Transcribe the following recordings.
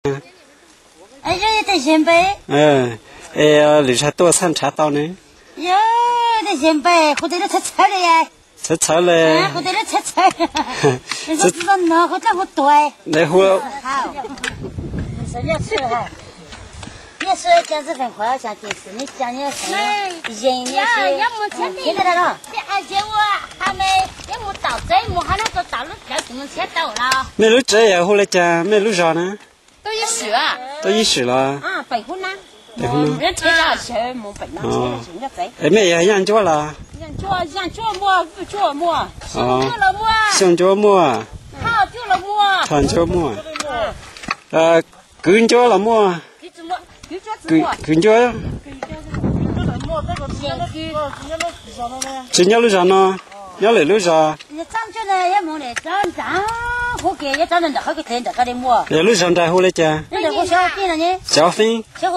Yog tej zem npe. Es lwm zag tuaj txhaj nrhav tau ne. Yog tej zem npe, kuv tes lub txhawv txhawv li. Txhawv txhawv li. Kuv tes lub txhawv txhawv. Kuv dlaj kuv tuag. Mej lub tsev yog hu li cas, mej lub zos na? Tuaj Yij Swm los? Es mej yog Yaj Ncuab los? Xyooj Ncuab muaj, Thoj Ncuab muaj, Kwv Ncuab los muaj? Kwv Ncuab, tsis nyob lub zos no, nyob lwm lub zos. Yog lub zos nrad hu li cas? Xyov Feeb. Xyov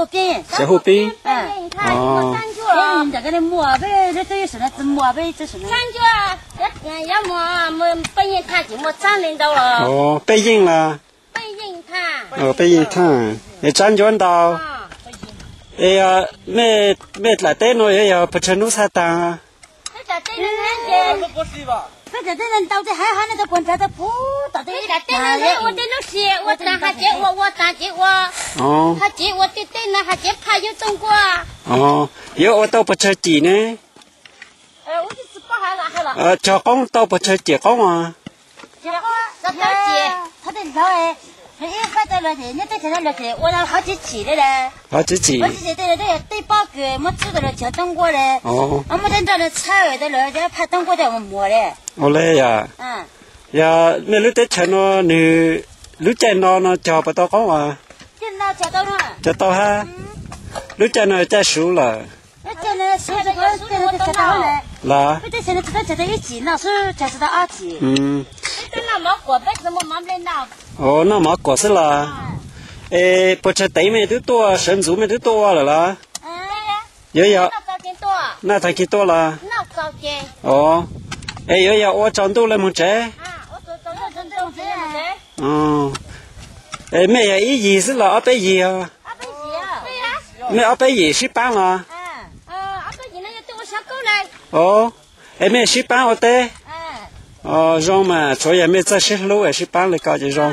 Hu Pib. Pej Yeej los? Pej Yeej Thaj. Es Tsab Ncuab ntau. Es mej dlaim teb no yuav yog puas tsawg hnub txhaj taag? Peb dlaim teb no ntau, tej haiv hov nej tau puas nrhav tau puv tom tej, ua tej lub si ua taag haj cev ua, ua taag cev ua, haj cev ua tej teb no haj cev phaj yub tooj nkuaj. Yuav ua tau puas tsawg cim ne? Cog qoob tau puas tsawg cim qoob os? Ib faib tau los ces nyob teb chaws no los ces ua tau qhov tsis tsim li. Qhov tsis tsim, tej pob kws muab txhub tau los cog toob nkuaj li, muab tej nroj no txhawb tau los cov phaj toob nkuaj coj mus muag li. Ua li yom. Yog mej lub teb chaws no nws lub caij no no cog puas tau qoob os? Cog tau hab. Lub caij no caij suv lawm. Los, noj mov kuam xwb los? Es puas tsawg teev mej twb tuaj, sawv ntxuv mej twb tuaj ua lawm los? Yuav yog noj tag kis tuaj los? Es yuav yog ua tsaus ntuj lawm moog tsev? Es mej yog ib yig xwb los ob peb yig os? Mej ob peb yim sib paab los? Es mej sib paab ua teb? Zoo mas, tsuav yog mej txawj sib hlub es sib paab li ko ces zoo.